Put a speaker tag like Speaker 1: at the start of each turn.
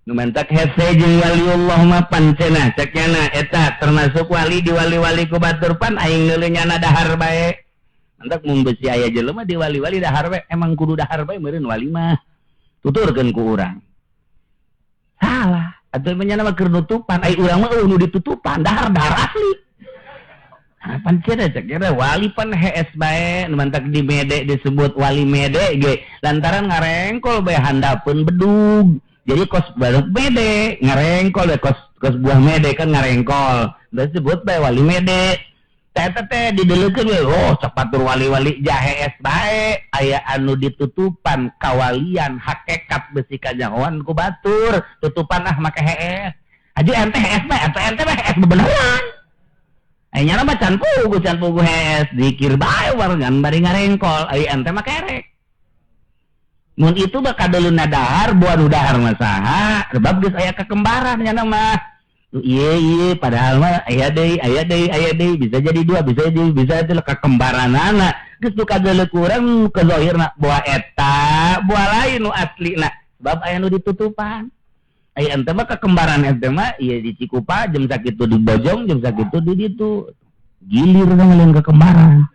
Speaker 1: Nu mantak hese jeung waliullah mah pan cenah cek nyana eta termasuk wali di wali-wali ku batur pan aing neuleuh nyana dahar bae. Mantak mun besi aya jelema di wali-wali dahar bae, emang kudu dahar bae meureun wali mah. Tuturkeun ku urang. Salah, atuh mah nyana mah keur nutupan, ai urang mah eueuh nu ditutupan, dahar-dahar asli. Nah, pan cenah cek nyana wali pan hees bae, nu mantak di mede disebut wali mede ge lantaran ngarengkol bae handapeun bedug. Jadi kos baru mede ngarengkol ya, kos kos buah mede kan ngarengkol, disebut bae wali mede. Teh teh dideleukeun we, oh capatur wali-wali jahees bae, aya anu ditutupan kawalian hakekat besi kanyahoan ku batur, tutupan ah make hees. Aju ente hees bae atuh, ente mah hees bebeneran. Aya nyana mah can pugu hees, zikir bae barengan bari ngarengkol, ai ente mah kerek. Mun itu mah kadeleuna dahar, buah nu dahar mah saha, sebab geus aya kekembaran nyana mah. Ieu ieu padahal mah aya deui, aya deui, aya deui, bisa jadi dua, bisa jadi bisa jadi kekembaranana. Geus nu kadeuleu ku urang ke zahirna buah eta, buah lain nu aslina, sebab aya nu ditutupan. Aya ente mah kekembaran ente mah ieu di Cikupa jam sakitu di Bojong, jam sakitu di ditu. Gilir mah lain kekembaran.